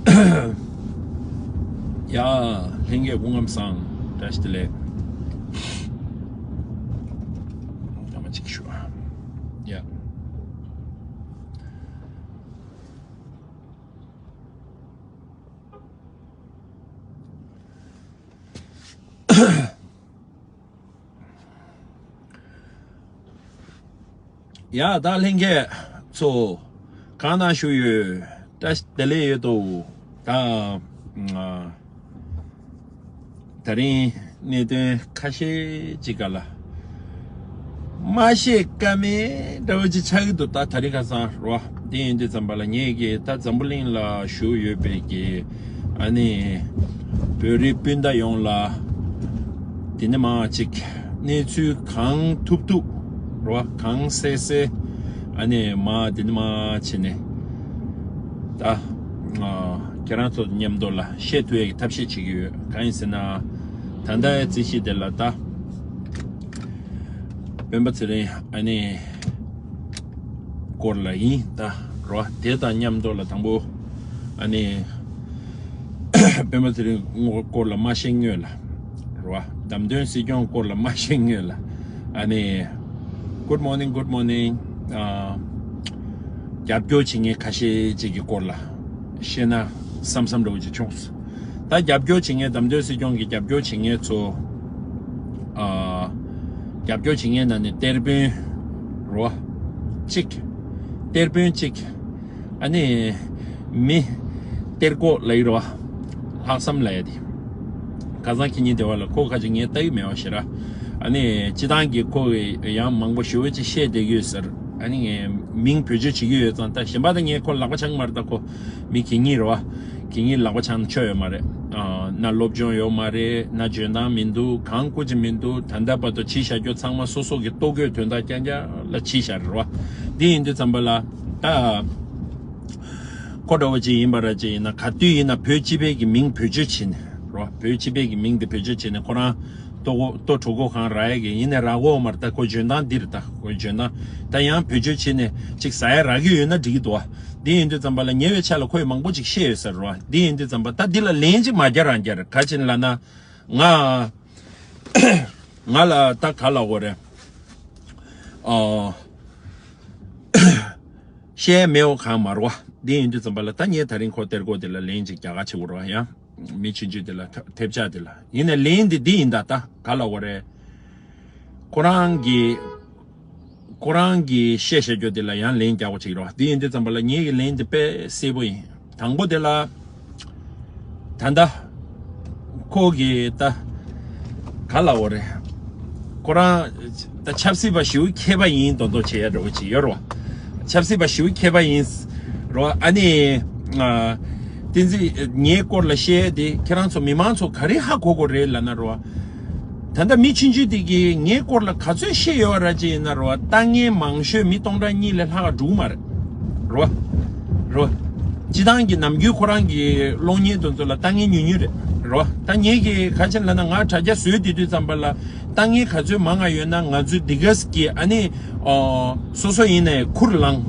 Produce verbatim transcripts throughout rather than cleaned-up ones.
ཡ། ལྷན་རྒྱས་སྐུ་ཁམས་བཟང་། བཀྲ་ཤིས་བདེ་ལེགས། ཐ་མ་གཅིག་ཞུ། ཡ། ཡ། ད་ལྷན་རྒྱས་ཚོ་གང་ན་བཞུགས་ཡོད། བཀྲ་ཤིས་བདེ་ལེགས་ཡོད་དོ། ད་ང་ད་རིང་གནད་དོན་ཁ་ཤས་ཅིག་ག་ལ་མ་བཤད་ཀ་མེད་འདྲ་བོ་ཅིག་ཆགས་ཀྱི་འདུག་ད་ད་རིང་ཁ་སང་རོ། དེ་ཡིན་དུས་ཙམ་པ་ལ་ངེད་ཀྱིས་ད་འཛམ་བུ་གླིང་ལ་བཞུགས་ཡོད་པའི་གི་ཨ་ནི་བོད་རིགས་སྤུན་ཟླ་ཡོངས་ལ་དེ་ནས་མར་ཅིག་གནས་ཚུལ་གང་ཐུབ་ཐུབ་རོ། གང་གསལ་གསལ་ཨ་ནི་མར་དེ་ནས་མར་བྱས་ནས་ད་ང་ཁྱེད་རང་ཚོ་མཉམ་དུ་ལ་བཤད་ཐུབ་ཡས་ཀྱི་ཐབས་ཤེས་བྱེད་ཀྱི་ཡོད། གང་ཡིན་ཟེར་ན་ད་ལྟ་རྩིས་གཞི་དེ་ལ་ད་སྤེན་པ་ཚེ་རིང་ཨ་ནི་སྐོར་ལ་ཡིན་ད་རོ། དེ་དང་མཉམ་དུ་ལ་དང་པོ་ཨ་ནི་སྤེན་པ་ཚེ་རིང་སྐོར་ལ་མ་བཤད་སྔོན་ལ་རོ། བདམས་ཐོན་སྲིད་སྐྱོང་སྐོར་ལ་མ་བཤད་སྔོན་ལ་ཨ་ནི། Good morning, good morning. ཨ། རྒྱབ་སྐྱོར་བྱེད་མཁན་ཁ་ཤས་ཅིག་གི་སྐོར་ལ་བཤད་ན་བསམ་བསམ་འདྲ་བོ་ཅིག་བྱུང་སོང་། ད་རྒྱབ་སྐྱོར་བྱེད་མཁན་བདམས་ཐོན་སྲིད་སྐྱོང་གི་རྒྱབ་སྐྱོར་བྱེད་མཁན་ཚོ། ཨ། རྒྱབ་སྐྱོར་བྱེད་མཁན་ནང་ནས་གཏེར་དཔོན་རོ། གཅིག་གཏེར་དཔོན་གཅིག་ཨ་ནི། མི། གཏེར་ཁོག་ལ་ཡི་རོ། ལྷག་བསམ་ལ་ཡ་དེ། ཁ་སང་ཁྱེད་གཉིས་དེ་བ་ལ་ཁོ་ཁ་ཅིག་ངས་ལྟ་གི་མེད་བ་ཞེ་ར། ཨ་ནི་སྤྱི་བཏང་གི་ཁོ་ཡང་མང་པོ་ཞུ་བ་ཅིག་བཤད་བསྡད་ཀྱི་ཡོད་ཟེར། ཨ་ནི་ངས་མིང་བེད་སྤྱོད་བྱེད་ཀྱི་ཡོད་ཙང་ད་གཞན་པ་ད་ངས་ཁོ་ལག་པ་འཆང་མ་རེད། ད་ཁོ་མི་གད་སྙིགས་རེད་བ། གད་སྙིགས་ལག་པ་འཆང་ན་ཆོ་ཡོད་མ་རེད། ཨ། ན་སློབ་སྦྱོང་ཡོད་མ་རེད། ན་འཇོན་ཐང་མི་འདུག་གང་ཁུ་ཅིག་མི་འདུག་ད་ལྟ་བར་དུ་བྱས་བཞག་རྒྱུ་ཚང་མ་སོ་སོ་གི་ལྟོ་གོས་དོན་དག་རྐྱང་རྐྱང་ལ་བྱས་བཞག་རེད་བ། འདི་ཡིན་དུས་ཙམ་པ་ལ་ད། ཁོ་འདྲ་བོ་ཅིག་ཡིན་པ་ར་ཅིག་ཡིན་ན་ག་དུས་ཡིན་ན་བོད་སྤྱི་པའི་གི་མིང་བེད་སྤྱོད་བྱས་ནས་རོ། བོད་སྤྱི་པའི་གི་མིང་དེ་བེད་སྤྱོད་བྱས་ནས་ཁོ་རང་ལྟོ་གོ་ལྟོ་གྲོད་ཁོག་གང་རག་ཡ་གི་ཡིན་ནས་རག་གོ་མ་རེད། ད་ཁོའི་འཇོན་ཐང་འདི་རེད། ད་ཁོའི་འཇོན་ཐང་ད་ཡང་བེད་སྤྱོད་བྱས་ནས་ཅིག་ཟ་ཡ་རག་གི་ཡོད་ན་འགྲིག་གི་འདུག་བ། འདི་ཡིན་དུས་ཙམ་པ་ལ་ཉེ་བའི་ཆ་ལ་ཁོས་མང་པོ་ཅིག་བཤད་ཡོད་ཟེར་རོ། འདི་ཡིན་དུས་ཙམ་པ་ད་འདི་ལ་ལན་ཅིག་མ་རྒྱག་རང་རྒྱག་རེད། ག་ཅིན་ལ་ན་ང་ང་ལ་ད་ག་ལ་འོ་རེད། ཨོ། བཤད་མེད་འོ་གང་མ་རོ། འདི་ཡིན་དུས་ཙམ་པ་ལ་ད་ངས་ད་རིང་ཁོ་གཏེར་སྐོར་དེ་ལ་ལན་ཅིག་རྒྱག་ག་བྱེད་དགོས་རོ་ཡ། མི་ཆུང་ཆུང་དེ་ལ་ཐ་ཐེབས་ཆག་དེ་ལ་ཡིན་ནའི་ལན་འདི་འདི་ཡིན་ད། ད་ག་ལ་འོ་རེད། ཁོ་རང་གི་ཁོ་རང་གི་བཤད་བཤད་རྒྱུ་དེ་ལ་ཡང་ལན་རྒྱག་པ་བྱེད་ཀྱི་རོ། འདི་ཡིན་དུས་ཙམ་པ་ལ་ངེད་ཀྱི་ལན་འདི་དཔེ་གསལ་པོ་ཡིན། དང་པོ་དེ་ལ་ད་ལྟ་ཁོ་གི་ད་ག་ལ་འོ་རེད། ཁོ་རང་ད་ཆབ་སྲིད་པ་ཞེ་པོ་མཁས་པ་ཡིན་མདོག་མདོག་བྱེད་ཡ་འདྲ་བོ་ཅིག་ཡོད་རོ། ཆབ་སྲིད་པ་ཞེ་པོ་མཁས་པ་ཡིན་རོ། ཨ་ནི་ཨ། བསྟན་འཛིན་ངའི་སྐོར་ལ་བཤད་དེ་ཁྱེད་རང་ཚོ་མི་མང་ཚོ་ག་རེ་ཧ་གོ་དགོས་རེད་ལབ་ན་རོ། ད་ལྟ་མི་ཆུང་ཆུང་དེ་གིས་ངའི་སྐོར་ལ་ག་ཚོད་བཤད་ཡོད་ར་ཅེ་ཡིན་ན་རོ། ལྟ་མཁན་མང་ཤོས་མི་སྟོང་ཕྲག་གཉིས་ལས་ལྷག་འགྲོ་གི་མ་རེད། རོ། རོ། སྤྱི་བཏང་གི་ནམ་རྒྱུན་ཁོ་རང་གི་གློག་བརྙན་དེ་ཚོ་ལ་ལྟ་མཁན་ཉུང་ཉུང་རེད། རོ། ད་ངེད་ཀྱིས་ག་ཅི་ལབ་ན་ང་དྲ་རྒྱ་བཟོས་དེ་དུས་ཙམ་པ་ལ་ལྟ་མཁན་ག་ཚོད་མང་ང་ཡོད་ན་ང་ཚོའི་འདི་གས་ཀྱི་ཨ་ནི་ཨོ་སོ་སོ་ཡིན་ནའི་ཁུར་ལངས།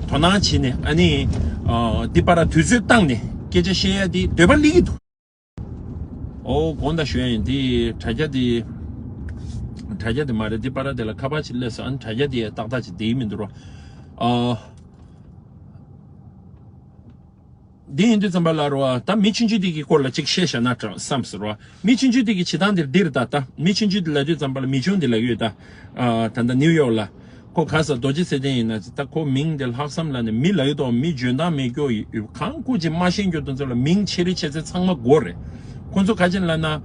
དོ་སྣང་བྱས་ནས་ཨ་ནི་ཨོ་འདི་པར་དུས་ཚོད་བཏང་ནས་སྐད་ཆ་བཤད་ཡ་དེ་འདོད་པ་སླེབས་ཀྱི་འདུག་ཨོ་དགོངས་དག་ཞུ་ཡ་ཡིན། དེ་དྲ་རྒྱ་དེ་དྲ་རྒྱ་དེ་མ་རེད། དེ་པར་དེ་ལ་ཁ་པར་ཅིག་སླེབས་སོང་། ཨ་ནི་དྲ་རྒྱ་དེ་ཏག་ཏག་ཅིག་བསྡད་ཀྱི་མི་འདུག་རོ། ཨོ། དེ་ཡིན་དུས་ཙམ་པ་ལ་རོ། ད་མི་ཆུང་ཆུང་དེ་གི་སྐོར་ལ་ཅིག་བཤད་བཞག་ན་དྲག་བསམ་སོང་རོ། མི་ཆུང་ཆུང་དེ་གི་བྱེད་སྟངས་དེ་འདི་རེད་ད། ད་མི་ཆུང་ཆུང་དེ་ལབ་དུས་ཙམ་པ་ལ་མི་ཆུང་དེ་ལབ་ཀྱི་ཡོད་ད། ཨ་ད་ལྟ་ནིའུ་ཡོག་ལ། ཁོ་ག་ས་རྡོ་རྗེ་ཚེ་བརྟན་ཡིན་ན་ད་ཁོ་མིང་དེ་ལྷག་བསམ་ལ་ནི་མི་ལ་ཡོད་དོ། མི་འཇོན་ཐང་མེད་སྐྱོ་ཡོད་གང་ཁུ་ཅི་མ་ཤེས་རྒྱུ་དེ་ཚོ་ལ་མིང་ཆེ་རེ་ཆེ་ཚེ་ཚང་མ་དགོས་རེད། ཁོ་ཚོ་ག་ཅི་ལབ་ན།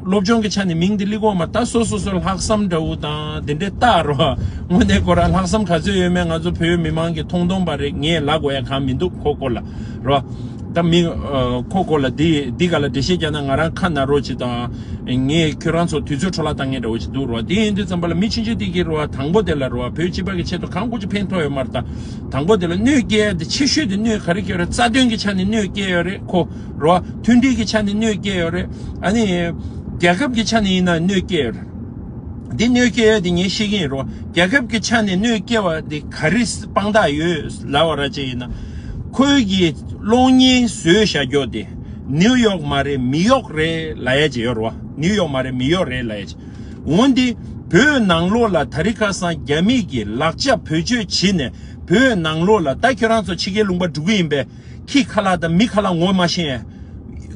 སློབ་སྦྱོང་གི་ཆ་ནས་མིང་དེ་ལི་གོ་མ་ད་སོ་སོ་སོ་ལྷག་བསམ་འདྲ་བོ་དང་དེ་འདྲའི་རྟགས་རོ། དངོས་གནས་ཁོ་རང་ལྷག་བསམ་ག་ཚོད་ཡོད་མེད་ང་ཚོ་བོད་མི་མང་གི་མཐོང་མཐོང་པ་རེད། ངས་ལབ་དགོས་ཡ་གང་མི་འདུག་ཁོ་སྐོར་ལ་རོ། ད་མི་ཨ་ཁོ་སྐོར་ལ་འདི་འདི་ག་ལ་འགྲེལ་བཤད་རྒྱག་ན་ང་རང་ཁ་ན་རོ་ཅིག་དང་། ངས་ཁྱོད་རང་ཚོ་དུས་ཚོད་འཕྲོ་བརླག་བཏང་མཁན་འདྲ་བོ་ཅིག་འདུག་རོ། དེ་ཡིན་དུས་ཙམ་པ་ལ་མི་ཆུང་ཆུང་དེ་གིས་རོ་དང་པོ་དེ་ལ་རོ་བོད་སྤྱི་པ་གི་ཆེད་དུ་གང་དགོས་ཀྱི་ཕན་ཐོགས་ཡོད་མ་རེད་ད། དང་པོ་དེ་ལ་གནོད་སྐྱེལ་ཡ་དེ་ཆེ་ཤོས་དེ་གནོད་ག་རེ་སྐྱེལ་རེད། རྩ་དོན་གྱི་ཆ་ནས་གནོད་སྐྱེལ་ཡོད་རེད་ཁོ་རོ། མཐུན་སྒྲིལ་གྱི་ཆ་ནས་གནོད་སྐྱེལ་ཡོད་རེད། ཨ་ནི་རྒྱལ་ཁབ་ཀྱི་ཆ་ནས་ཡིན་ན་གནོད་སྐྱེལ་ཡོད་རེད། འདི་གནོད་སྐྱེལ་ཡ་དེ་ངས་ཤེས་ཀྱི་ཡིན་རོ། རྒྱལ་ཁབ་ཀྱི་ཆ་ནས་གནོད་སྐྱེལ་བ་དེ་ག་རེ་དཔང་རྟགས་ཡོད་ལབ་པ་ར་ཅིག་ཡིན་ན། ཁོའི་གི་གློག་བརྙན་བཟོས་བཞག་རྒྱུ་དེ་ནིའུ་ཡོག་མ་རེད་མི་ཡོག་རེད་ལབ་ཡ་ཅིག་ཡོད་རེད་བ། ནིའུ་ཡོག་མ་རེད་མི་ཡོག་རེད་ལབ་ཡ་ཅིག་འོན་ཏེ་བོད་ནང་ལོགས་ལ་དེ་རིང་ཁ་སང་རྒྱ་མི་གི་ལག་ཆ་བེད་སྤྱོད་བྱས་ནས་བོད་ནང་ལོགས་ལ། ད་ཁྱོད་རང་ཚོ་ཕྱི་རྒྱལ་ལུང་པ་འགྲོ་གི་ཡིན་པས། ཁྱི་ཁ་ལག་དང་མི་ཁ་ལག་ངོ་མ་ཤེས།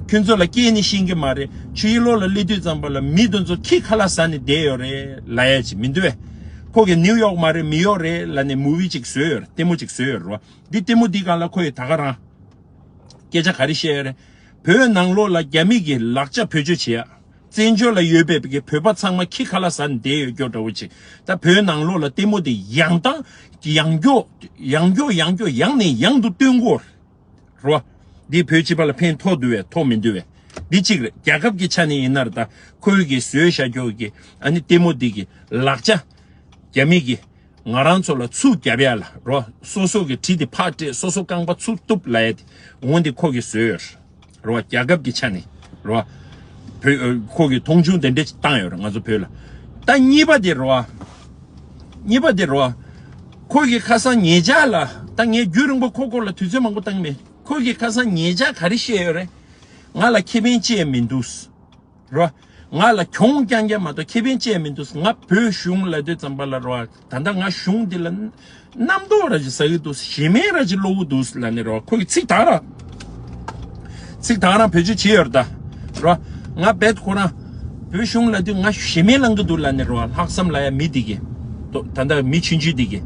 ཁྱོད་ཚོ་ལ་སྐད་ནི་ཤེས་ཀྱི་མ་རེད། ཕྱི་ལོགས་ལ་སླེབས་དུས་ཙམ་པ་ལ་མི་དེ་ཚོ་ཁྱི་ཁ་ལག་ཟ་ནས་བསྡད་ཡོད་རེད་ལབ་ཡ་ཅིག་མི་འདུག་བས། ཁོ་གིས་ནིའུ་ཡོག་མ་རེད་མི་ཡོག་རེད་ལབ་ནས་མུ་བི་ཅིག་བཟོས་ཡོད་རེད། ལྟད་མོ་ཅིག་བཟོས་ཡོད་རེད་བ། འདི་ལྟད་མོ་འདི་སྒང་ལ་ཁོ་ཡིས་ད་ག་རང་སྐད་ཆ་ག་རེ་བཤད་ཡོད་རེད། བོད་ནང་ལོགས་ལ་རྒྱ་མི་གིས་ལག་ཆ་བེད་སྤྱོད་བྱེད་ཡ། བཙན་བྱོལ་ལ་ཡོད་པའི་གི་བོད་པ་ཚང་མ་ཁྱི་ཁ་ལག་ཟ་ནས་བསྡད་ཡོད་སྐྱོ་འདྲ་བོ་ཅིག་ད་བོད་ནང་ལོགས་ལ་ལྟད་མོ་དེ་ཡང་དང་ཡང་མགྱོགས་ཡང་མགྱོགས་ཡང་མགྱོགས་ཡང་ནས་ཡང་དུ་སྟོན་དགོས་རེད་བ། འདི་བོད་སྤྱི་པ་ལ་ཕན་ཐོགས་འདུག་བས་ཐོགས་མི་འདུག་བས། འདི་གཅིག་རེད། རྒྱལ་ཁབ་ཀྱི་ཆ་ནས་ཡིན་ན་རེད། ད་ཁོའི་གི་བཟོས་བཞག་རྒྱུ་གི་ཨ་ནི་ལྟད་མོ་འདི་གི་ལག་ཆ་རྒྱ་མི་གི་ང་རང་ཚོ་ལ་ཚུར་རྒྱབ་ཡ་ལ་རོ། སོ་སོ་གི་གྲི་དེ་ཕར་སྤྲད། སོ་སོ་རྐང་པ་ཚུར་གཏུབ་ལབ་ཡ་དེ་འོན་ཏེ་ཁོ་གིས་བཟོས་ཡོད་རེད་བ། རྒྱལ་ཁབ་ཀྱི་ཆ་ནས་རོ། བོད་ཁོ་གིས་མཐོང་ཆུང་དེ་འདྲ་བཏང་ཡོད་རེད་ང་ཚོ་བོད་ལ། ད་གཉིས་པ་དེ་རོ། གཉིས་པ་དེ་རོ། ཁོ་གིས་ཁ་སང་ཉེ་ཆར་ལ། ད་ངས་རྒྱུན་རིང་པོ་ཁོ་སྐོར་ལ་དུས་ཚོད་མང་པོ་བཏང་མེད། ཁོ་གིས་ཁ་སང་ཉེ་ཆར་ག་རེ་བཤད་ཡོད་རེད། ང་ལ་ཁེ་ཕན་ཅི་ཡང་མི་འདུག་རོ། ང་ལ་གྱོང་རྐྱང་རྐྱང་མ་གཏོགས་ཁེ་ཕན་ཅི་ཡང་མི་འདུག་ང་བོད་གཞུང་ལབ་དུས་ཙམ་པ་ལ་རོ། ད་ལྟ་ང་གཞུང་འདི་ལ་རྣམ་རྟོག་ར་ཅིག་ཟ་གི་འདུག་གཞི་མེད་ར་ཅིག་བློ་བོ་འདུག་ལབ་ནས་རོ། ཁོ་གི་ཚིག་དག་ར། ཚིག་དག་རང་བེད་སྤྱོད་བྱེད་ཡོད་རེད་ད། རོ། ང་རྦད་ཁོ་རང་བོད་གཞུང་ལབ་དུས་ང་གཞི་མེད་ལང་གི་འདུག་ལབ་ནས་རོ། ལྷག་བསམ་ལ་ཡ་མི་འདི་གི་ད་ལྟ་མི་ཆུང་ཆུང་འདི་གི་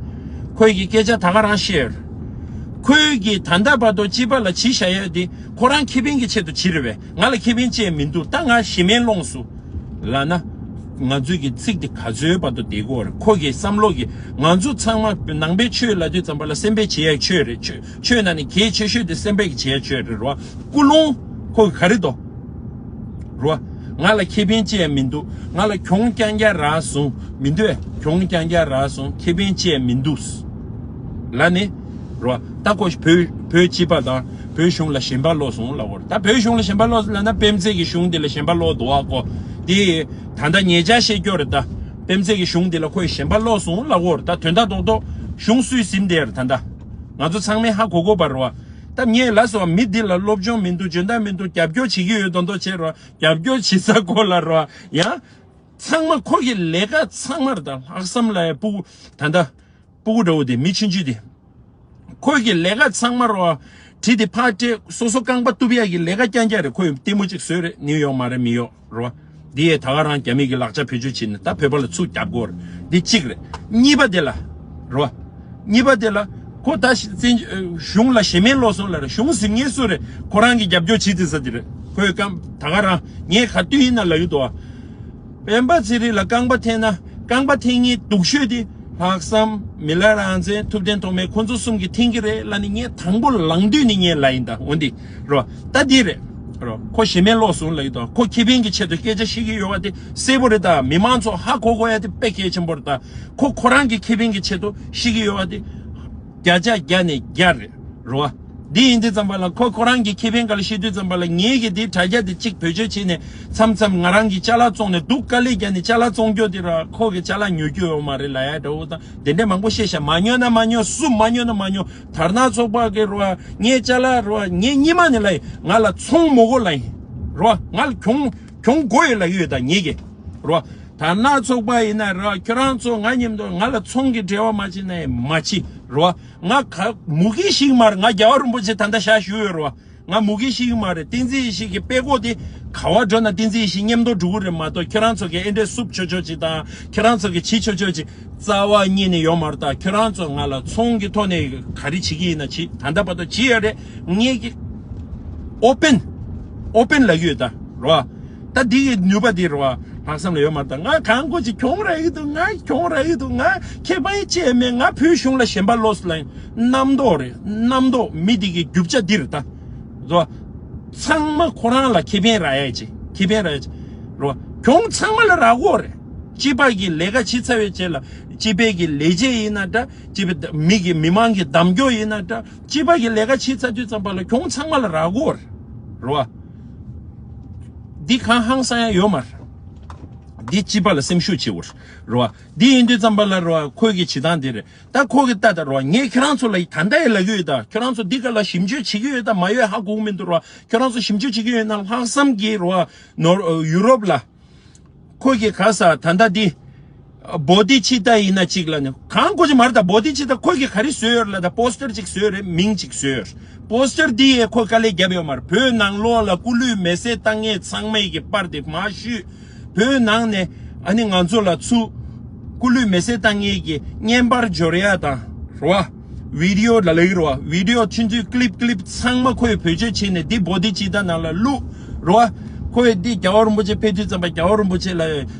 ཁོས་གི་སྐད་ཆ་ད་ག་རང་བཤད་ཡོད་རེད། ཁོས་གི་ད་ལྟ་བར་དུ་སྤྱི་པ་ལ་བྱས་བཞག་ཡ་དེ་ཁོ་རང་ཁེ་ཕན་གྱི་ཆེད་དུ་བྱས་རེད་བས། ང་ལ་ཁེ་ཕན་ཅི་ཡང་མི་འདུག་ད་ང་གཞི་མེད་ལོངས་སུ་ལབ་ན། ང་ཚོའི་གི་ཚིག་དེ་ག་ཚོད་བར་དུ་བསྡད་ཀྱི་ཡོད་རེད། ཁོ་གི་བསམ་བློ་གི་ང་ཚོ་ཚང་མ་ནང་པའི་ཆོས་ལབ་དུས་ཙམ་པ་ལ་སེམས་པའི་བྱེད་ཡ་ཆོས་རེད། ཆོས་ཆོས་ནང་ནས་གལ་ཆེ་ཤོས་དེ་སེམས་པའི་གི་བྱེད་ཡ་ཆོས་རེད་རོ། ཀུན་སློང་ཁོ་གི་ག་རེ་འདུག་རོ། ང་ལ་ཁེ་ཕན་ཅི་ཡང་མི་འདུག་ང་ལ་གྱོང་རྐྱང་རྐྱང་རག་སོང་མི་འདུག་གྱོང་རྐྱང་རྐྱང་རག་སོང་ཁེ་ཕན་ཅི་ཡང་མི་འདུག་ལབ་ནས་རོ། ད་ཁོ་བོད་བོད་སྤྱི་པ་དང་བོད་གཞུང་ལ་ཞེན་པ་ལོག་སོང་ལབ་ཀྱི་ཡོད་རེད། ད་བོད་གཞུང་ལ་ཞེན་པ་ལོག་སོང་ལབ་ན་པེ་ཙེ་གི་གཞུང་འདི་ལ་ཞེན་པ་ལོག་འདུག་བ་ཀོ། དེ་ད་ལྟ་ཉེ་ཆར་བཤད་རྒྱུ་རེད་ད། པེ་ཙེ་གི་གཞུང་འདི་ལ་ཁོས་ཞེན་པ་ལོག་སོང་ལབ་ཀྱི་ཡོད་རེད། ད་དོན་དག་རྡོག་རྡོག་གཞུང་སུས་ཟིན་བསྡད་རེད་ད། ད་ང་ཚོ་ཚང་མས་ཧ་གོ་གོ་བ་རེད་བ། ད་ངས་ལབ་སོང་བ། མི་འདི་ལ་སློབ་སྦྱོང་མི་འདུག་འཇོན་ཐང་མི་འདུག་རྒྱབ་སྐྱོར་བྱེད་ཀྱི་ཡོད་མདོག་མདོག་བྱས་རེད་བ། རྒྱབ་སྐྱོར་བྱེད་ས་སྐོར་ལ་རེད་བ། ཡང་ཚང་མ་ཁོ་གི་ལས་ཀ་ཚང་མ་རེད་ད། ལྷག་བསམ་ལ་ཡ་སྤུ་གུ་ད་ལྟ་སྤུ་གུ་འདྲ་བོ་དེ་མི་ཆུང་ཆུང་དེ། ཁོ་གི་ལས་ཀ་ཚང་མ་རོ། གྲི་དེ་ཕར་སྤྲད། སོ་སོ་རྐང་པ་གཏུབ་ཡག་གི་ལས་ཀ་རྐྱང་རྐྱང་རེད། ཁོས་ལྟད་མོ་གཅིག་བཟོས་རེད། ནིའུ་ཡོག་མ་རེད་མི་ཡོག་རོ། འདི་ཡས་ད་ག་རང་རྒྱ་མི་གི་ལག་ཆ་བེད་སྤྱོད་བྱས་ནས་ད་བོད་པ་ལ་ཚུར་རྒྱབ་དགོས་རེད། འདི་གཅིག་རེད། གཉིས་པ་དེ་ལ་རོ། གཉིས་པ་དེ་ལ་ཁོ་ད་ཤི་བཙན་གཞུང་ལ་ཞེན་པ་ལོག་སོང་ལབ་རེད། གཞུང་ཟིན་མཁན་སུ་རེད། ཁོ་རང་གི་རྒྱབ་སྐྱོར་བྱེད་དེ་ས་དེ་རེད། ཁོས་རྐང་ད་ག་རང་ངས་ག་དུས་ཡིན་ན་ལབ་ཀྱི་འདུག་བ། སྤེན་པ་ཚེ་རིང་ལ་རྐང་པ་འཐེན་ན་རྐང་པ་འཐེན་མཁན་སྡུག་ཤོས་དེ་ལྷག་བསམ། མི་ལ་རང་བཙན། ཐུབ་བསྟན་ཐོགས་མེད། ཁོ་ཚོ་གསུམ་གྱིས་འཐེན་གྱི་རེད་ལབ་ནས་ངས་དང་པོ་ལངས་དུས་ནས་ངས་ལབ་ཡིན་ད། འོན་ཏེ་རོ། ད་འདི་རེད་རོ། ཁོ་ཞེན་པ་ལོག་སོང་ལབ་ཀྱི་འདུག་ཁོ་ཁེ་ཕན་གྱི་ཆེད་དུ་སྐད་ཆ་བཤད་ཀྱི་ཡོད་པ་དེ་གསལ་པོ་རེད་ད། མི་མང་ཚོ་ཧ་གོ་དགོས་ཡ་དེ་དཔེ་གལ་ཆེན་པོ་རེད་ད། ཁོ་ཁོ་རང་གི་ཁེ་ཕན་གྱི་ཆེད་དུ་བཤད་ཀྱི་ཡོད་པ་དེ་བརྒྱ་ཆ་བརྒྱ་ནས་བརྒྱ་རེད། རེད་བ། འདི་ཡིན་དུས་ཙམ་པ་ལ་ཁོ་ཁོ་རང་གི་ཁེ་ཕན་སྒང་ལ་བཤད་དུས་ཙམ་པ་ལ་ངེད་ཀྱིས་འདི་དྲ་རྒྱ་འདི་གཅིག་བེད་སྤྱོད་བྱས་ནས་མཚམས་མཚམས་ང་རང་གི་ཅ་ལག་བཙོང་ནས་སྡུག་དཀའ་ལས་བརྒྱབ་ནས་ཅ་ལག་བཙོང་རྒྱུ་འདི་ར་ཁོ་གི་ཅ་ལག་ཉོ་རྒྱུ་ཡོད་མ་རེད་ལབ་ཡ་འདྲ་བོ་དང་དེ་འདྲ་མང་པོ་བཤད་ཤག་མ་ཉོ་ན་མ་ཉོ། སུ་མ་ཉོ་ན་མ་ཉོ། དར་ནག་ཚོགས་པ་གི་རེད་བ། ངའི་ཅ་ལག་རེད་བ། ངས་སྔོན་མ་ནས་ལབ་ཡིན། ང་ལ་ཚོང་མི་དགོས་ལབ་ཡིན། རེད་བ། ང་ལ་གྱོང་གྱོང་དགོས་ཡོད་ལབ་ཀྱི་ཡོད་ད་ངེད་ཀྱིས། རེད་བ། དར་ནག་ཚོགས་པ་ཡིན་ན་རེད་བ། ཁྱོད་རང་ཚོ་ང་མཉམ་དུ་ང་ལ་ཚོང་གི་འབྲེལ་བ་མ་བྱེད་ན་ཡང་མ་བྱེད། རེད་བ། ང་ག་མུ་གེ་ཞིག་མ་རེད། ང་རྒྱལ་བ་རིན་པོ་ཆེ་ད་ལྟ་ཞག་བཞུགས་ཡོད་རེད་བ། ང་མུ་གེ་ཞིག་མ་རེད། བསྟན་འཛིན་ཡེ་ཤེས་ཀྱི་དཔེ་ཀློག་དེ་ག་བ་འགྲོ་ན་བསྟན་འཛིན་ཡེ་ཤེས་མཉམ་དུ་འགྲོ་གི་རེད་མ་གཏོགས། ཁྱོད་རང་ཚོ་གི་ཨེ་འདྲས་སུབ་ཆོག་ཆོག་ཅིག་དང་ཁྱོད་རང་ཚོ་གི་བྱེད་ཆོག་ཆོག་ཅིག་རྩ་བ་ཉིད་ནས་ཡོད་མ་རེད། ད་ཁྱོད་རང་ཚོ་ང་ལ་ཚོང་གི་ཐོག་ནས་ག་རེ་བྱེད་ཀྱི་ཡིན་ན་བྱེད། ད་ལྟ་བར་དུ་བྱེད་ཡ་རེད། ངེད་ཀྱི་ཨོ་པན་ཨོ་པན་ལབ་ཀྱི་ཡོད་ད་རེད་བ། ད་འདི་གི་ནུས་པ་འདི་རེད་བ། ལྷག་བསམ་ལ་ཡོད་མ་རེད། ད་ང་གང་དགོས་ཅིག་གྱོང་རག་གི་འདུག་ང་གྱོང་རག་གི་འདུག་ང་ཁེ་ཕན་ཅི་ཡང་མེད། ང་བོད་གཞུང་ལ་ཞེན་པ་ལོག་སོང་ལབ་ཡིན། རྣམ་རྟོག་རེད། རྣམ་རྟོག་མི་འདི་གི་རྒྱུ་ཆ་འདི་རེད་ད། རེད་བ། ཚང་མ་ཁོ་རང་ལ་ཁེ་ཕན་རག་ཡ་ཅིག་ཁེ་ཕན་རག་ཡ་ཅིག་རེད་བ། གྱོང་ཚང་མ་ལ་རག་གོ་རེད། སྤྱི་པ་གི་ལས་ཀ་བྱེད་ཚར་བའི་རྗེས་ལ་སྤྱི་པའི་གི་ལས་བྱེད་ཡིན་ན་འདྲ། སྤྱི་པའི་མི་གི་མི་མང་གི་གདམ་སྐྱོར་ཡིན་ན་འདྲ། སྤྱི་པ་གི་ལས་ཀ་བྱེད་ཚར་དུས་ཙམ་པ་ལ་གྱོང་ཚང་མ་ལ་རག་གོ་རེད། རེད་བ། འདི་གང་ཧང་སང་ཡ་ཡོད་མ་རེད། འདི་སྤྱི་པ་ལ་སེམས་ཤུགས་ཆེ་བོར་རོ། འདི་ཡིན་དུས་ཙམ་པ་ལ་རོ་ཁོས་གི་བྱེད་སྟངས་དེ་རེད། ད་ཁོ་གི་ལྟ་ད་རོ། ངས་ཁྱོད་རང་ཚོ་ལ་ད་ལྟ་ཡི་ལབ་ཀྱི་ཡོད། ད་ཁྱོད་རང་ཚོ་འདི་ག་ལ་ཞིབ་འཇུག་བྱེད་ཀྱི་ཡོད་ད་མ་ཡོད་ཧ་གོ་གི་མི་འདུག་རོ། ཁྱོད་རང་ཚོ་ཞིབ་འཇུག་བྱེད་ཀྱི་ཡོད་ན་ལྷག་བསམ་གྱིས་རོ། ནོར་ཡུ་རོབ་ལ་ཁོ་གི་ག་ས་ད་ལྟ་འདི་བོ་དྷི་ཅི་ཏ་ཡིན་ན་གཅིག་ལ་ནི་གང་གོ་ཅི་མ་རེད། ད་བོ་དྷི་ཅི་ཏ་ཁོ་གི་ག་རེ་བཟོས་ཡོད་ལ། ད་པོ་སི་ཊར་ཅིག་བཟོས་རེད། མིང་ཅིག་བཟོས་ཡོད། པོ་སི་ཊར་འདི་ཡས་ཁོ་དཀའ་ལས་བརྒྱབ་ཡོད་མ་རེད། བོད་ནང་ལོགས་ལ་སྐུ་ལུས་མེ་སྲེག་བཏང་མཁན་ཚང་མ་ཡི་གི་པར་དེ་མར་བཤུས། བོད་ནང་ནས་ཨ་ནི་ང་ཚོ་ལ་ཚུར་སྐུ་ལུས་མེ་སྲེག་བཏང་མཁན་གྱི་བརྙན་པར་འབྱོར་ཡ་དང་རོ། བི་ཌི་ཡོ་ལ་ལེགས་རོ། བི་ཌི་ཡོ་ཆུང་ཆུང་ཀི་ལིབ་ཀི་ལིབ་ཚང་མ་ཁོས་བེད་སྤྱོད་བྱས་ནས་འདི་བོ་དྷི་ཅི་ཏ་ནང་ལ་བླུགས་རོ། ཁོས་འདི་རྒྱལ་བ་རིན་པོ་ཆེ་ཕེབས་དུས་ཙམ་པ་རྒྱལ་བ་རིན་པོ་ཆེ་ལ་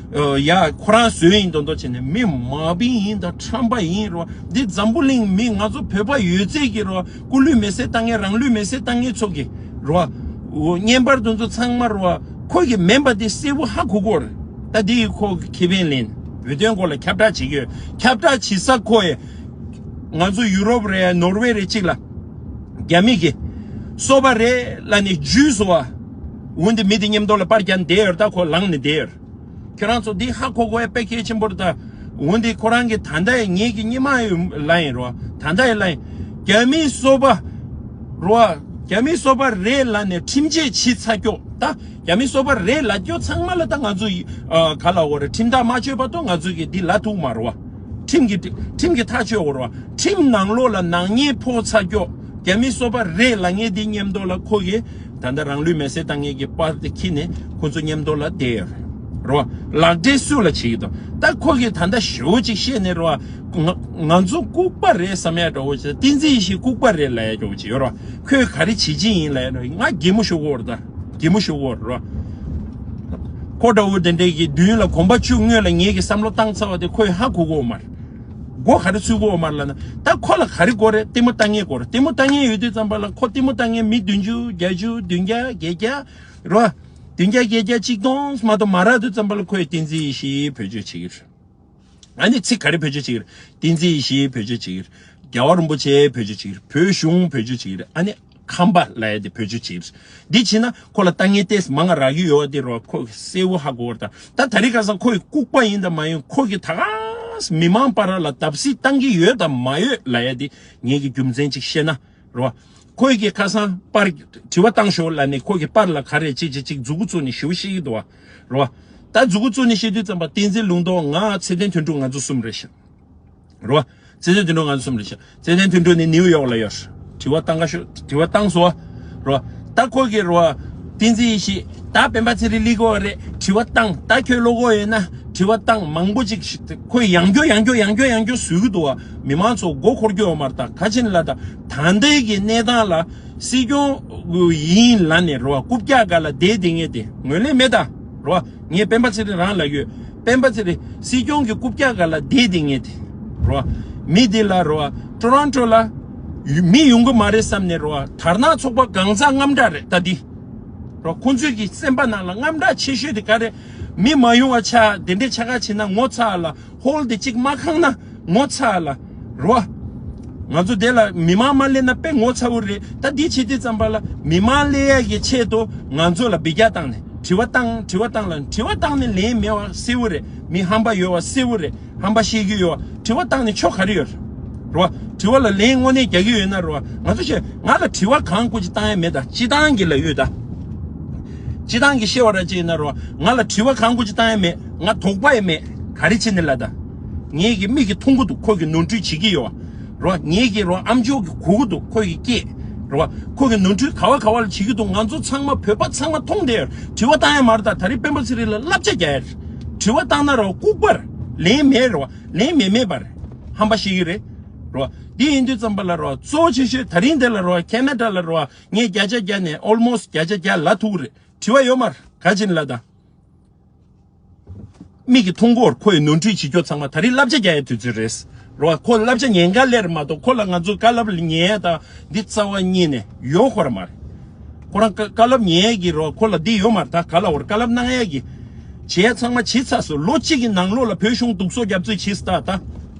ཡ་ཁོ་རང་བཟོས་ཡིན་མདོག་མདོག་བྱས་ནས་མི་མ་བིན་ཡིན་དང་ཁྲམ་པ་ཡིན་རོ། འདི་འཛམ་བུ་གླིང་མི་ང་ཚོ་བོད་པ་ཡོད་ཚད་ཀྱི་རོ། སྐུ་ལུས་མེ་སྲེག་བཏང་མཁན་རང་ལུས་མེ་སྲེག་བཏང་མཁན་ཚོ་གི་རོ། བརྙན་པར་དེ་ཚོ་ཚང་མ་རོ། ཁོ་གི་མིན་པ་དེ་གསལ་པོ་ཧ་གོ་གོ་རེད། ད་དེ་ཡི་ཁོ་གི་ཁེ་ཕན་ལེན་བོད་དོན་སྐོར་ལ་ཁྱབ་བསྒྲགས་བྱེད་ཀྱི་ཡོད། ཁྱབ་བསྒྲགས་བྱེད་ས་ཁོ་ཡི་ང་ཚོ་ཡུ་རོབ་རེད་ནོར་ཝེ་རེད་གཅིག་ལ་རྒྱ་མི་གི་སོ་པ་རེད་ལ་ནི་ཇུས་སོ་བ། འོན་ཏེ་མི་དེ་མཉམ་དུ་ལ་པར་རྒྱག་བསྡད་ཡོད། ད་ཁོ་ལངས་ནས་བསྡད་ཡོད། ཁྱོད་རང་ཚོ་འདི་ཧ་གོ་དགོས་ཡ་དཔེ་གལ་ཆེན་པོ་རེད། ད་འོན་ཏེ་ཁོ་རང་གི་ད་ལྟ་ཡི་ངེད་ཀྱི་སྙེ་མ་ཡོད་ལ་ཡིན་རོ། ད་ལྟ་ཡི་ལ་ཡིན། རྒྱ་མིའི་སོ་པ་རོ། རྒྱ་མིའི་སོ་པ་རེད་ལ་ནས་ཁྲིམས་ཆད་བྱེད་ཚར་ཀྱོག་ད་རྒྱ་མིའི་སོ་པ་རེད་ལ་ཀྱོག་ཚང་མ་ལ་ད་ང་ཚོ་ཡི་ཨ་ག་ལ་འོ་རེད། ཁྲིམས་ཐག་མ་ཆོད་བར་དུ་ང་ཚོ་གི་འདི་ལ་ཐུག་མ་རོ། ཁྲིམས་ཀྱི་ཁྲིམས་ཀྱི་ཐག་ཆོད་འོ་རོ། ཁྲིམས་ནང་ལོགས་ལ་ནག་ཉེས་ཕོག་ཚར་ཀྱོག་རྒྱ་མིའི་སོ་པ་རེད་ལ་ངེད་འདི་མཉམ་དུ་ལ་ཁོ་གི་ད་ལྟ་རང་ལུས་མེ་སྲེག་བཏང་མཁན་གྱི་པར་དེ་ཁྱེར་ནས་ཁོ་ཚོ་མཉམ་དུ་ལ་བསྡད་ཡོད་རེད་རོ། ལག་འབྲེལ་སུ་ལ་བྱེད་ཀྱི་འདུག་ད་ཁོ་གིས་ད་ལྟ་ཞེ་པོ་ཅིག་བཤད་ནས་རོ། ང་ང་ཚོ་ལྐུགས་པ་རེད་བསམ་ཡ་འདྲ་བོ་ཅིག་བསྟན་འཛིན་ཡེ་ཤེས་ལྐུགས་པ་རེད་ལབ་ཡ་འདྲ་བོ་ཅིག་ཡོད་རོ། ཁོས་ག་རེ་བྱེད་ཀྱི་ཡིན་ལབ་ཡ་འདྲ་བོ་ང་གད་མོ་ཤོར་གི་ཡོད་རེད། ད་གད་མོ་ཤོར་གི་ཡོད་རེད་རོ། ཁོ་འདྲ་བོ་དེ་འདྲས་ཀྱི་མདུན་ལ་གོམ་པ་བཅུ་སྔོན་ལ་ངེད་ཀྱི་བསམ་བློ་བཏང་ཚར་བ་དེ་ཁོས་ཧ་གོ་གི་ཡོད་མ་རེད། མགོ་ག་རེ་ཚོས་གི་ཡོད་མ་རེད་ལབ་ན། ད་ཁོ་ལ་ག་རེ་དགོས་རེད། ལྟད་མོ་ལྟ་མཁན་དགོས་རེད། ལྟད་མོ་ལྟ་མཁན་ཡོད་དུས་ཙམ་པ་ལ་ཁོ་ལྟད་མོ་ལྟ་མཁན་མི་བདུན་ཅུ་བརྒྱད་ཅུ་བདུན་བརྒྱ་བརྒྱད་བརྒྱ་རོ། བདུན་བརྒྱ་བརྒྱད་བརྒྱ་གཅིག་སྟོང་མ་གཏོགས་མ་རག་དུས་ཙམ་པ་ལ་ཁོས་བསྟན་འཛིན་ཡེ་ཤེས་བེད་སྤྱོད་བྱེད་ཀྱི་རེད། ཨ་ནི་ཚིག་ག་རེ་བེད་སྤྱོད་བྱེད་ཀྱི་རེད། བསྟན་འཛིན་ཡེ་ཤེས་བེད་སྤྱོད་བྱེད་ཀྱི་རེད། རྒྱལ་བ་རིན་པོ་ཆེ་བེད་སྤྱོད་བྱེད་ཀྱི་རེད། བོད་གཞུང་བེད་སྤྱོད་བྱེད་ཀྱི་རེད། ཨ་ནི་ཁམས་པ་ལབ་ཡ་དེ་བེད་སྤྱོད་བྱེད་ཀྱི་རེད། འདི་བྱས་ན་ཁོ་ལ་ལྟ་མཁན་ཏོག་ཙམ་མང་ང་རག་གི་ཡོད་པ་དེ་རོ། ཁོ་གསལ་པོ་ཧ་གོ་བ་དང་། ད་ད་རེས་ཁ་སང་ཁོ་ཡི་ལྐུགས་པ་ཡིན་དང་མ་ཡིན། ཁོ་གི་ད་ག་མི་མང་བར་ལ་བརྡབ་གསིག་བཏང་གི་ཡོད་དང་མ་ཡོད་ལབ་ཡ་དེ་ངེད་ཀྱི་རྒྱུ་མཚན་ཅིག་བཤད་ན། རོ། ཁོས་ཀྱི་ཁ་སང་པར་དྲི་བ་བཏང་ཤོག་ལབ་ནས་ཁོ་གི་པར་ལ་ག་རེ་ཅིག་ཅིག་ཅིག་མཛུ་གུ་བཙུགས་ནས་ཞུ་བཤད་ཀྱི་འདུག་བ། རོ། ད་མཛུ་གུ་བཙུགས་ནས་བཤད་དུས་ཙམ་པ་བསྟན་འཛིན་ལུང་རྟོགས་ང་ཚེ་བརྟན་དོན་གྲུབ་ང་ཚོ་གསུམ་རེད་ཤག་རོ། ཚེ་བརྟན་དོན་གྲུབ་ང་ཚོ་གསུམ་རེད་ཤག་བརྩེ་ལྡན་དོན་གྲུབ་ནི་ནིའུ་ཡོག་ལ་ཡོད། དྲི་བ་བཏང་ག་ཤོག་དྲི་བ་བཏང་སོང་། རོ། ད་ཁོ་གི་རོ། བསྟན་འཛིན་ཡེ་ཤེས། ད་སྤེན་པ་ཚེ་རིང་སླེབས་ཀྱི་ཡོད་རེད། དྲི་བ་བཏང་། ད་ཁྱོད་ལོག་གི་ཡོད་ན་དྲི་བ་བཏང་། མང་པོ་ཅིག་ཁོས་ཡང་བསྐྱར་ཡང་བསྐྱར་ཡང་བསྐྱར་ཡང་བསྐྱར་ཟེར་གི་འདུག་བ། མི་མང་ཚོ་མགོ་འཁོར་གྱི་ཡོད་མ་རེད། ད་ག་ཅི་ལ་ད་ད་ལྟའི་གི་གནས་སྟངས་ལ་སྲིད་སྐྱོང་ཡིན་ལབ་ནས་རོ། རྐུབ་བཀྱག་སྒང་ལ་བསྡད་བསྡད་མཁན་དེ་ངོས་ལེན་མེད་ད། རོ། ངས་སྤེན་པ་ཚེ་རིང་རང་ལ་ཡོད། སྤེན་པ་ཚེ་རིང་སྲིད་སྐྱོང་གི་རྐུབ་བཀྱག་སྒང་ལ་བསྡད་བསྡད་མཁན་དེ། རོ། མི་དེ་ལ་རོ། ཊོ་རོན་ཊོ་ལ་མི་ཡོང་གི་མ་རེད་བསམ་ནས་རོ། དར་ནག་ཚོགས་པ་གང་ཟག་དངངས་སྐྲག་རེད་ད་འདི། རོ། ཁོང་ཚོའི་གི་སེམས་པ་ནང་ལ་དངངས་སྐྲག་ཆེ་ཤོས་དེ་ག་རེད། མི་མ་ཡོང་བ་ཆགས། དེ་འདྲའི་ཆགས་ཁ་ཕྱིན་ན་ངོ་ཚ་ལ། ཧོལ་དེ་གཅིག་མ་ཁེངས་ན་ངོ་ཚ་ལ། རོ། ང་ཚོ་དེ་ལ་མི་མང་མ་སླེབས་ན་དཔེ་ངོ་ཚ་བོ་རེད། ད་འདི་བྱེད་དུས་ཙམ་པ་ལ་མི་མང་སླེབས་ཡ་གི་ཆེད་དུ་ང་ཚོ་ལ་འབུད་རྒྱག་བཏང་ནས་དྲི་བ་བཏང་། དྲི་བ་བཏང་ལ་དྲི་བ་བཏང་ནས་ལན་མེད་པ་གསལ་བོ་རེད། མི་ཧམ་པ་ཡོད་པ་གསལ་བོ་རེད། ཧམ་པ་བཤད་ཀྱི་ཡོད་པ། དྲི་བ་བཏང་ནས་ཆོ་ག་རེ་ཡོད་རེད། རོ། དྲི་བ་ལ་ལན་དངོས་གནས་རྒྱག་གི་ཡོད་ན་རོ། ང་ཚོ་བཤད། ང་ལ་དྲི་བ་གང་དགོས་ཀྱི་བཏང་ཡ་མེད། ད་སྤྱི་བཏང་གི་ལ་ཡོད་ད། སྤྱི་བཏང་གི་བཤད་པ་ར་ཅིག་ཡིན་ན་རོ། ང་ལ་དྲི་བ་གང་དགོས་ཀྱི་བཏང་ཡ་མེད། ང་དོགས་པ་ཡ་མེད། ག་རེ་བྱེད་ནི་ལ་ད། ངེད་ཀྱི་མིག་གིས་མཐོང་གི་འདུག་ཁོ་གི་ནོར་འཁྲུལ་བྱེད་ཀྱི་ཡོད་བ། རོ། ངེད་ཀྱི་རོ་ཨམ་ཅོག་གིས་གོ་གི་འདུག་ཁོ་གི་སྐད། རོ། ཁོ་གི་ནོར་འཁྲུལ་ག་བ་ག་བ་ལ་བྱེད་ཀྱི་འདུག་ང་ཚོ་ཚང་མ་བོད་པ་ཚང་མ་མཐོང་བསྡད་ཡོད། དྲི་བ་བཏང་ཡ་མ་རེད། ད་ད་རེས་སྤེན་པ་ཚེ་རིང་ལ་བསླབ་བྱ་རྒྱག་ཡ་རེད། དྲི་བ་བཏང་ན་རོ་ལྐུགས་པར་ལན་མེད་རོ། ལན་མེད་མེད་པར་ཧམ་པ་བཤད་ཀྱི་རེད། རོ། འདི་ཡིན་དུས་ཙམ་པ་ལ་རོ། གཙོ་བོ་ཆེ་ཤོས་ད་རིང་འདི་ལ་རོ། ཁེ་ན་ཌ་ལ་རོ། ངས་བརྒྱ་ཆ་བརྒྱ་ནས་ཨོལ་མོ་སི་བརྒྱ་ཆ་བརྒྱ་ལ་ཐུག་རེད། དྲི་བ་ཡོད་མ་རེད། ག་ཅི་ལ་ད། མིག་གིས་མཐོང་གོ། ཁོ་ཡི་ནོར་འཁྲུལ་བྱེད་རྒྱུ་ཚང་མ་ད་རེས་བསླབ་བྱ་རྒྱག་ཡའི་དུས་ཚོད་རེད། རོ། ཁོ་བསླབ་བྱ་ཉན་ག་ལེར་མ་གཏོགས་ཁོ་ལ་ང་ཚོས་བཀའ་སློབ་ཉན་ཡ་དང་འདི་རྩ་བ་ཉིད་ནས་ཡོད་ཁོ་ར་མ་རེད། ཁོ་རང་བཀའ་བཀའ་སློབ་ཉན་ཡ་གི་རོ། ཁོ་ལ་འདི་ཡོད་མ་རེད། ད་ག་ལ་བར་བཀའ་སློབ་གནང་ཡ་གི་བྱེད་ཡ་ཚང་མ་བྱེད་ཚར་སོང་། ལོ་གཅིག་གི་ནང་ལོགས་ལ་བོད་གཞུང་སྡུག་སོ་རྒྱབ་རྩིས་བྱེད་ས་ད་ད་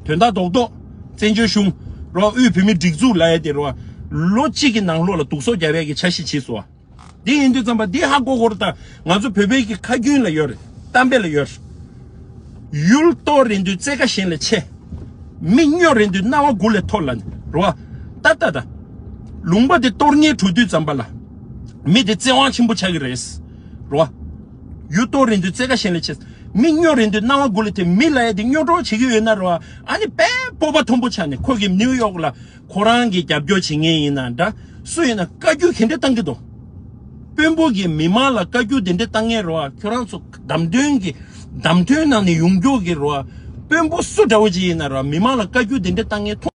དོན་དག་རྡོག་རྡོག་བཙན་བྱོལ་གཞུང་རོ། དབུས་བོད་མིའི་སྒྲིག་འཛུགས་ལ་ཡ་དེ་རོ། ལོ་གཅིག་གི་ནང་ལོགས་ལ་སྡུག་སོ་རྒྱབ་ཡ་གི་འཆར་གཞི་བྱེད་སོང་། འདི་ཡིན་དུས་ཙམ་པ་འདི་ཧ་གོ་གོ་རེད། ད་ང་ཚོ་བོད་པའི་གི་ཁ་རྒྱུན་ལ་ཡོད་རེད། གཏམ་དཔེ་ལ་ཡོད་རེད། ཡུལ་གཏོར་རན་དུས་རྩེ་ཁ་གཞན་ལས་ཆེ། མི་སྨྱོ་རན་དུས་རྣ་བ་དགུ་ལས་མཐོ་ལབ་ནས་རེད་བ། ད་ད་ད། ལུང་པ་དེ་གཏོར་ངེས་གྲུབ་དུས་ཙམ་པ་ལ། མི་དེ་བཙན་དབང་ཆེན་པོ་ཆགས་ཀྱི་རེད། རེད་བ། ཡུལ་གཏོར་རན་དུས་རྩེ་ཁ་གཞན་ལས་ཆེ། མི་སྨྱོ་རན་དུས་རྣ་བ་དགུ་ལས་མཐོ། མི་ལབ་ཡ་དེ་སྨྱོ་སྒྲོག་བྱེད་ཀྱི་ཡོད་ན་རེད་བ། ཨ་ནི་དཔེ་སྤོབས་པ་མཐོན་པོ་ཆགས་ནས་ཁོ་གིས་ནིའུ་ཡོག་ལ་ཁོ་རང་གིས་རྒྱབ་སྐྱོར་བྱེད་མཁན་ཡིན་ན་འདྲ། སུ་ཡིན་ན་བཀའ་བཀྱོན་ག་འདྲ་བཏང་གི་འདུག་དཔོན་པོ་གིས་མི་མང་ལ་བཀའ་བཀྱོན་དེ་འདྲ་བཏང་མཁན་རེད་བ། ཁྱོད་རང་ཚོ་བདམས་ཐོན་གྱི་བདམས་ཐོན་ནང་ནས་ཡོང་མགྱོགས་ཀྱི་རེད་བ། དཔོན་པོ་སུ་འདྲ་བོ་ཅིག་ཡིན་ན་རེད་བ། མི་མང་ལ་བཀའ་བཀྱོན་དེ་འདྲ་བཏང་མཁན་མཐོང་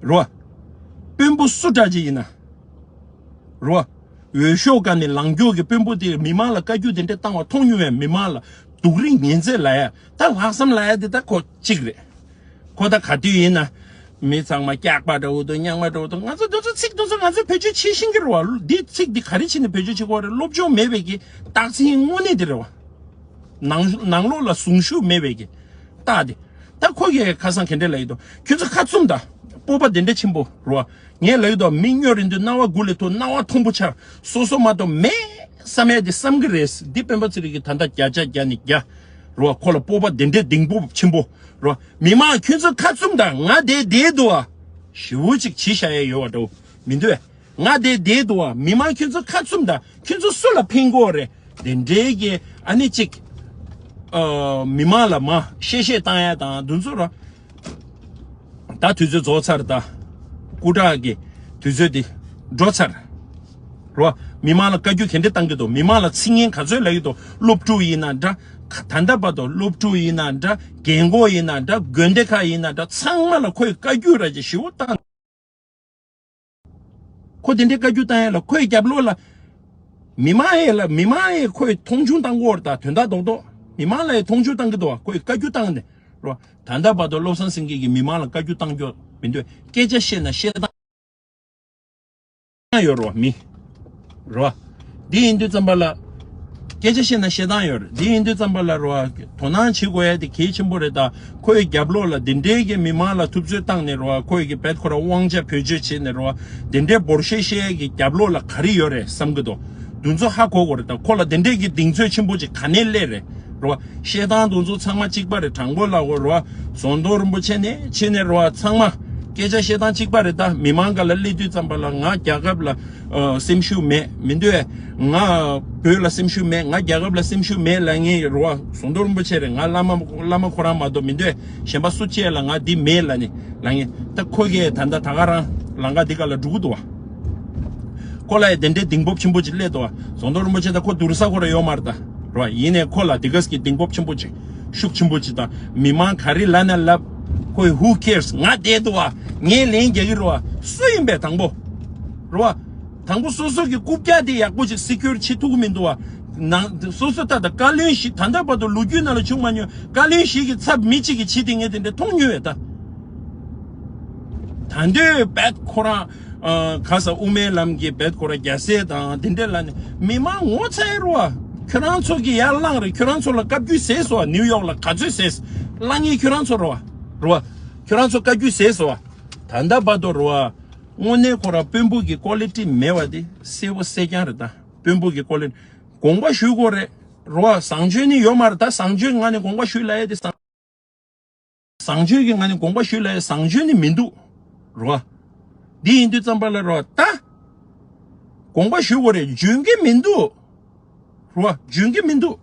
རེད་བ། དཔོན་པོ་སུ་འདྲ་ཅིག་ཡིན་ན་རེད་བ། འོས་ཤོག་སྒང་ནས་ལངས་མགྱོགས་ཀྱི་དཔོན་པོ་དེ་མི་མང་ལ་བཀའ་བཀྱོན་དེ་འདྲ་བཏང་བ་མཐོང་མྱོང་བས། མི་མང་ལ་སྡུག་རུས་ངན་ཚད་ལབ་ཡ། ད་ལྷག་བསམ་ལབ་ཡ་དེ་ད་ཁོ་གཅིག་རེད། ཁོ་ད་ག་དུས་ཡིན་ན། མི་ཚང་མ་སྐྱག་པ་འདྲ་བོ་འདུག་རྙིང་མ་འདྲ་བོ་འདུག་ང་ཚོ་འདི་ཚོ་ཚིག་འདི་ཚོ་ང་ཚོས་བེད་སྤྱོད་བྱེད་ཤེས་ཀྱི་རེད་བ། འདི་ཚིག་འདི་ག་རེ་བྱས་ནས་བེད་སྤྱོད་བྱེད་དགོས་རེད། སློབ་སྦྱོང་མེད་པའི་གི་རྟགས་མཚན་དངོས་གནས་འདི་རེད་བ། ནང་ནང་ལོགས་ལ་གཟུངས་གཞུག་མེད་པའི་གི་རྟགས་འདི། ད་ཁོ་གིས་ཁ་སང་ག་འདྲ་ལབ་ཡོད་དོ། ཁྱོད་ཚོ་ཁ་བཙུམ་ད། སྤོབས་པ་འདི་འདྲ་ཆེན་པོ་རེད་བ། ངས་ལབ་ཡོད་དོ། མི་སྨྱོ་རན་དུས་རྣ་བ་དགུ་ལས་མཐོ། རྣ་བ་མཐོན་པོ་ཆགས། སོ་སོ་མ་གཏོགས་མེད་བསམ་ཡ་དེ་བསམ་གི་རེད། འདི་སྤེན་པ་ཚེ་རིང་གིས་ད་ལྟ་བརྒྱ་ཆ་བརྒྱ་ནས་བརྒྱ་རེད་བ། ཁོ་ལ་སྤོབས་པ་འདི་འདྲའི་གདེང་སྤོབས་ཆེན་པོ་རེད་བ། མི་མང་ཁྱོད་ཚོ་ཁ་བཙུམ་ད། ང་དེ་བསྡད་འདུག་བ། ཞེ་པོ་ཅིག་བྱས་བཞག་ཡ་ཡོད་བ་འདྲ་བོ་མི་འདུག་བས། ང་དེ་བསྡད་འདུག་བ། མི་མང་ཁྱོད་ཚོ་ཁ་བཙུམ་ད། ཁྱོད་ཚོ་སུ་ལ་ཕན་གྱི་ཡོད་རེད། དེ་འདྲའི་གི་ཨ་ནི་གཅིག་ཨ། མི་མང་ལ་མ་གཤེ་གཤེ་བཏང་ཡ་དང་འདི་ཚོ་ར། ད་དུས་ཚོད་རྫོགས་ཚར། ད་སྐུ་དྲག་གི་དུས་ཚོད་དེ་འགྲོ་ཚར། རོ། མི་མང་ལ་བཀའ་བཀྱོན་ག་འདྲ་བཏང་གི་འདུག་མི་མང་ལ་ཚིག་ངན་ག་ཚོད་ལབ་ཀྱི་འདུག་སློབ་ཕྲུག་ཡིན་ན་འདྲ། ད་ལྟ་བར་དུ་སློབ་ཕྲུག་ཡིན་ན་འདྲ། རྒན་གོག་ཡིན་ན་འདྲ། དགོན་སྡེ་ཁག་ཡིན་ན་འདྲ། ཚང་མ་ལ་ཁོས་བཀའ་བཀྱོན་ར་ཅིག་ཞེ་པོ་བཏང་། ཁོ་དེ་འདྲའི་བཀའ་བཀྱོན་བཏང་ཡ་ལ་ཁོའི་རྒྱབ་ལོགས་ལ། མི་མང་ཡས་ལ་མི་མང་ཡས་ཁོས་མཐོང་ཆུང་བཏང་གི་ཡོད་རེད་ད། དོན་དག་རྡོག་རྡོག་མི་མང་ལ་ཡས་མཐོང་ཆུང་བཏང་གི་འདུག་བ། ཁོས་བཀའ་བཀྱོན་བཏང་ནས་རོ། ད་ལྟ་བར་དུ་བློ་བཟང་སེང་གེ་གིས་མི་མང་ལ་བཀའ་བཀྱོན་བཏང་རྒྱུ་མི་འདུག་སྐད་ཆ་བཤད་ན་བཤད་སྟངས་ཡོད་རོ་མི། རོ། འདི་ཡིན་དུས་ཙམ་པ་ལ། སྐད་ཆ་བཤད་ན་བཤད་སྟངས་ཡོད་རེད། འདི་ཡིན་དུས་ཙམ་པ་ལ་རོ། དོ་སྣང་བྱེད་དགོས་ཡ་དེ་གལ་ཆེན་པོ་རེད་ད། ཁོའི་རྒྱབ་ལོགས་ལ་འདི་འདྲའི་གི་མི་མང་ལ་ཐུབ་ཚོད་བཏང་ནས་རོ། ཁོའི་གི་བེད་ཁོ་ར་དབང་ཆ་བེད་སྤྱོད་བྱས་ནས་རོ། འདི་འདྲའི་འབོར་ཤེས་ཤེས་གི་རྒྱབ་ལོགས་ལ་ག་རེ་ཡོད་རེད་བསམ་གི་འདུག་འདི་ཚོ་ཧ་གོ་དགོས་རེད་ད། ཁོ་ལ་འདི་འདྲའི་གི་གདེང་ཚོད་ཆེན་པོ་ཅིག་ག་ནས་སླེབས་རེད། རོ། བཤད་སྟངས་དེ་ཚོ་ཚང་མ་གཅིག་པ་རེད། དྲང་པོ་ལབ་དགོས་རོ། ཟམ་གདོང་རིན་པོ་ཆེ་ནས་ཕྱིན་ནས་རོ། ཚང་མ་སྐད་ཆ་བཤད་སྟངས་གཅིག་པ་རེད་ད། མི་མང་སྒང་ལ་སླེབས་དུས་ཙམ་པ་ལ་ང་རྒྱལ་ཁབ་ལ་ཨ་སེམས་ཤུགས་མེད་མི་འདུག་ཨེ། ང་བོད་ལ་སེམས་ཤུགས་མེད། ང་རྒྱལ་ཁབ་ལ་སེམས་ཤུགས་མེད་ལབ་མཁན་རོ། ཟམ་གདོང་རིན་པོ་ཆེ་རེད། ང་བླ་མ་བླ་མ་ཁོ་རང་མ་གཏོགས་མི་འདུག་ཨེ། གཞན་པ་སུ་གཅིག་ལ་ང་འདི་མེད་ལབ་ནས་ལབ་མཁན། ད་ཁོ་གིས་ད་ལྟ་ད་ག་རང་ལམ་ཁ་འདི་ག་ལ་འགྲོ་གི་འདུག་བ། ཁོ་ལ་ཡང་དེ་འདྲའི་གདེང་སྤོབས་ཆེན་པོ་ཅིག་སླེབས་འདུག་བ། ཟམ་གདོང་རིན་པོ་ཆེ་ད་ཁོ་བསྡུར་ས་ཁོ་ར་ཡོད་མ་རེད་ད། རོ། ཡིན་ནའི་ཁོ་ལ་དེ་ག་ཙམ་གྱི་གདེང་སྤོབས་ཆེན་པོ་ཅིག་ཤུགས་ཆེན་པོ་ཅིག་དང་མི་མང་ག་རེ་ལབ་ན་ལབ། ཁོས་who cares། ང་བསྡད་འདུག་བ། ངས་ལན་རྒྱག་གི་རེད་བ། སུ་ཡིན་པས་དང་པོ། རེད་བ། དང་པོ་སོ་སོ་གི་རྐུབ་བཀྱག་དེ་ཡག་པོ་ཅིག་སི་ཀིའུར་བྱེད་ཐུབ་ཀྱི་མི་འདུག་བ། ནང་སོ་སོ་ད་ལྟ་བཀའ་བློན་ཞིག་ད་ལྟ་བར་དུ་ལོ་རྒྱུས་ནང་ལ་བྱུང་མ་མྱོང་། བཀའ་བློན་ཞིག་གི་ཚབ་མི་གཅིག་གིས་བྱེད་དེ་ངས་དེ་འདྲ་མཐོང་མྱོང་བས་ད། ད་འདོད་བེད་ཁོ་རང་། ཨ། ག་ས་དབུ་མའི་ལམ་གྱི་བེད་ཁོ་རང་རྒྱལ་སྲས་དང་དེ་འདྲ་ལ་ནི་མི་མང་ངོ་ཚ་ཡི་རོ། ཁྱོད་རང་ཚོ་གི་ཡར་བླངས་རེད། ཁྱོད་རང་ཚོ་ལ་བཀའ་བཀྱོན་བཟས་སོ། ནིའུ་ཡོག་ལ་ག་ཚོད་བཟས། བླངས་ངེས་ཁྱོད་རང་ཚོ་རོ། རོ། ཁྱོད་རང་ཚོ་བཀའ་བཀྱོན་བཟས་སོ། ད་ལྟ་བར་དུ་རོ། དངོས་གནས་ཁོ་རང་དཔོན་པོ་གི་ཀོ་ལི་ཊི་མེད་པ་དེ་གསལ་པོ་གསལ་རྐྱང་རེད་ད། དཔོན་པོ་གི་ཀོ་ལི་ཊི། དགོངས་པ་ཞུ་དགོས་རེད། རོ། བཟང་སྤྱོད་ནི་ཡོད་མ་རེད་ད། བཟང་སྤྱོད་ངང་ནས་དགོངས་པ་ཞུ་ལབ་ཡ་དེ་བཟང་། བཟང་སྤྱོད་ཀྱི་ངང་ནས་དགོངས་པ་ཞུ་ལབ་ཡ་བཟང་སྤྱོད་ནི་མི་འདུག་རོ། འདི་ཡིན་དུས་ཙམ་པ་ལ་རོ་ད། དགོངས་པ་ཞུ་དགོས་རེད། འཇོན་གྱི་མི་འདུག་རོ། འཇོན་གྱི་མི་འདུག་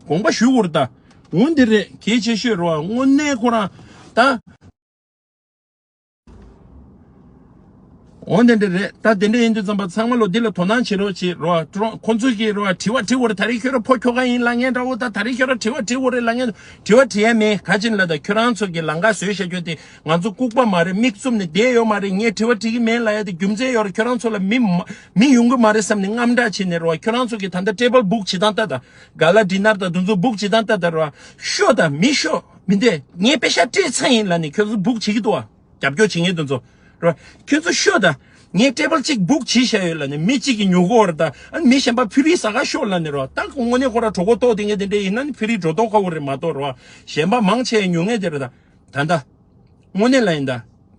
དགོངས་པ་ཞུ་དགོས་རེད་ད། འོ་འདི་རེད། གལ་ཆེ་ཤོས་རོ། དངོས་གནས་ཁོ་རང་ད། འོ་དེ་འདྲ་རེད་ད། དེ་འདྲ་ཡིན་དུས་ཙམ་པ་ཚང་མ་ལོ་འདི་ལ་དོ་སྣང་བྱེད་རོགས་བྱེད་རོགས། ཁོང་ཚོ་གིས་རོགས་དྲི་བ་དྲི་འོ་རེད། ད་རེས་ཁྱོད་ར་ཕོ་ཁྱོ་ག་ཡིན་ལབ་མཁན་འདྲ་བོ་ད། ད་རེས་ཁྱོད་ར་དྲི་བ་དྲི་འོ་རེད་ལབ་མཁན། དྲི་བ་དྲི་ཡ་མེད། ག་ཅིན་ལ་ད་ཁྱོད་རང་ཚོ་གི་ལམ་ཁ་བཟོས་བཞག་རྒྱུ་དེ་ང་ཚོ་ལྐུགས་པ་མ་རེད། མིག་བཙུམ་ནས་བསྡད་ཡོད་མ་རེད། ངས་དྲི་བ་དྲི་གི་མེད་ལབ་ཡ་དེ་རྒྱུ་མཚན་ཡོད་རེད། ཁྱོད་རང་ཚོ་ལ་མི་མ་མི་ཡོང་གི་མ་རེད་བསམ་ནས་དངངས་སྐྲག་བྱས་ནས་རོགས། ཁྱོད་རང་ཚོ་གི་ད་ལྟ་ཊེ་བལ་བུག་བྱེད་སྟངས་ད་ད་ག་ལ་ཌི་ནར་ད་དུང་ཚོ་བུག་བྱེད་སྟངས་ད་ད་རོགས། ཤོག་ད་མི་ཤོག་མི་འདོད། ངས་པེ་ཤ་སྤྲད་ཚར་ཡིན་ལབ་ནས་ཁྱོད་ཚོ་བུག་བྱེད་ཀྱི་འདུག་བ། རྒྱབ་སྐྱོར་བྱེད་མཁན་དེ་ཚོ། རོ། ཁྱོད་ཚོ་ཤོད་དང་། ངས་ཊེ་བལ་གཅིག་བུག་བྱས་བཞག་ཡོད་ལབ་ནས་མི་གཅིག་གིས་ཉོ་གི་ཡོད་རེད་ད། ཨ་ནི་མི་གཞན་པ་ཕི་རི་ཟ་ག་ཤོག་ལབ་ནས་རོ། ད་དངོས་གནས་ཁོ་ར་གྲོད་ཁོག་ལྟོགས་དེ་ངས་དེ་འདྲ་ཡིན་ན་ནི་ཕི་རི་འགྲོ་ལྡོག་ཁ་བོ་རེད་མ་གཏོགས་རོ། གཞན་པ་མང་ཆེ་ཉོ་མཁན་དེ་རེད་ད། ད་ལྟ། དངོས་གནས་ལ་ཡིན་ད།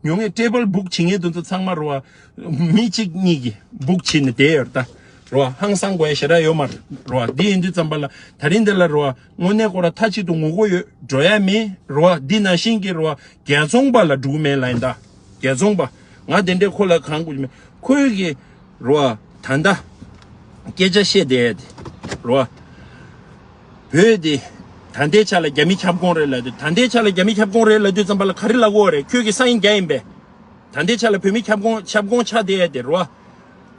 ཉོ་མཁན་ཊེ་བལ་བུག་བྱེད་མཁན་དེ་ཚོ་ཚང་མ་རོ། མི་གཅིག་གཉིས་ཀྱིས་བུག་བྱས་ནས་བསྡད་ཡོད་རེད་ད། རོ། ཧང་སང་དགོས་ཡ་ཞེ་དྲག་ཡོད་མ་རེད་རོ། འདི་ཡིན་དུས་ཙམ་པ་ལ་ད་རིང་འདི་ལ་རོ། དངོས་གནས་ཁོ་ར་མཐའ་གཅིག་ཏུ་ངོ་རྒོལ་ཡོད་འགྲོ་ཡ་མེད་རོ། འདི་ནང་བཞིན་གྱི་རོ། རྒྱལ་ཚོང་པ་ལ་འགྲོ་གི་མེད་ལབ་ཡིན་ད། རྒྱལ་ཚོང་པ། ང་དེ་འདྲའི་ཁོ་ལ་གང་དགོས་མེད། ཁོས་གི་རོ། ད་ལྟ་སྐད་ཆ་བཤད་བསྡད་ཡ་དེ་རོ། བོད་དེ་ད་ལྟའི་ཆ་ལ་རྒྱ་མི་ཁྱབ་ཁོངས་རེད་ལབ་དུས། ད་ལྟའི་ཆ་ལ་རྒྱ་མི་ཁྱབ་ཁོངས་རེད་ལབ་དུས་ཙམ་པ་ལ་ག་རེ་ལབ་དགོས་རེད། ཁྱོད་ཀྱི་ས་ཡིན་རྒྱ་ཡིན་པས། ད་ལྟའི་ཆ་ལ་བོད་མི་ཁྱབ་ཁོངས་ཁྱབ་ཁོངས་ཆགས་བསྡད་ཡ་དེ་རོ།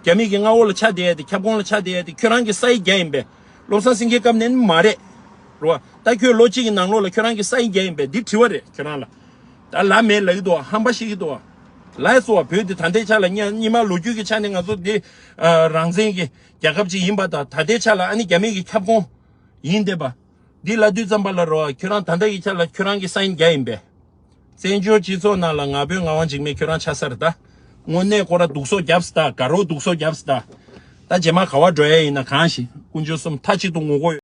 རྒྱ་མི་གི་མངའ་འོག་ལ་ཆགས་བསྡད་ཡ་དེ། ཁྱབ་ཁོངས་ལ་ཆགས་བསྡད་ཡ་དེ་ཁྱོད་རང་གི་ས་ཡིན་རྒྱ་ཡིན་པས། བློ་བཟང་སེང་གེའི་སྐབས་ནས་ནི་མ་རེད་རོ། ད་ཁྱོད་ལོ་གཅིག་གི་ནང་ལོགས་ལ་ཁྱོད་རང་གི་ས་ཡིན་རྒྱ་ཡིན་པས་འདི་དྲི་བ་རེད་ཁྱོད་རང་ལ། ད་ལབ་མེད་ལབ་ཀྱི་འདུག་ཧམ་པ་བཤད་ཀྱི་འདུག་ལགས་སོ། བོད་འདི་ད་ལྟའི་ཆ་ལ་སྙ་སྙི་མ་ལོ་རྒྱུས་ཀྱི་ཆ་ནས་ང་ཚོ་འདི་ཨ་རང་བཙན་གྱི་རྒྱལ་ཁབ་ཅིག་ཡིན་པ་དང་། ད་ལྟའི་ཆ་ལ་ཨ་ནི་རྒྱ་མི་གི་ཁྱབ་ཁོངས་ཡིན་བསྡད་པ། འདི་ལབ་དུས་ཙམ་པ་ལ་རོ། ཁྱོད་རང་ད་ལྟ་གི་ཆ་ལ་ཁྱོད་རང་གི་ས་ཡིན་རྒྱ་ཡིན་པས། བཙན་བྱོལ་སྤྱི་ཚོགས་ནང་ལ་ང་ཕོད་ངག་དབང་འཇིགས་མེད་ཁྱོད་རང་ཆགས་ས་རེད་ད། དངོས་གནས་ཁོ་ར་སྡུག་སོག་བརྒྱབ་སི་ད། དགའ་རོགས་སྡུག་སོག་བརྒྱབ་སི་ད། ད་རྗེས་མ་ག་བ་འགྲོ་ཡ་ཡིན་ན་གང་ཞིག་དཀོན་མཆོག་གསུམ་མཐའ་གཅིག་ཏུ་ངོ་རྒོལ།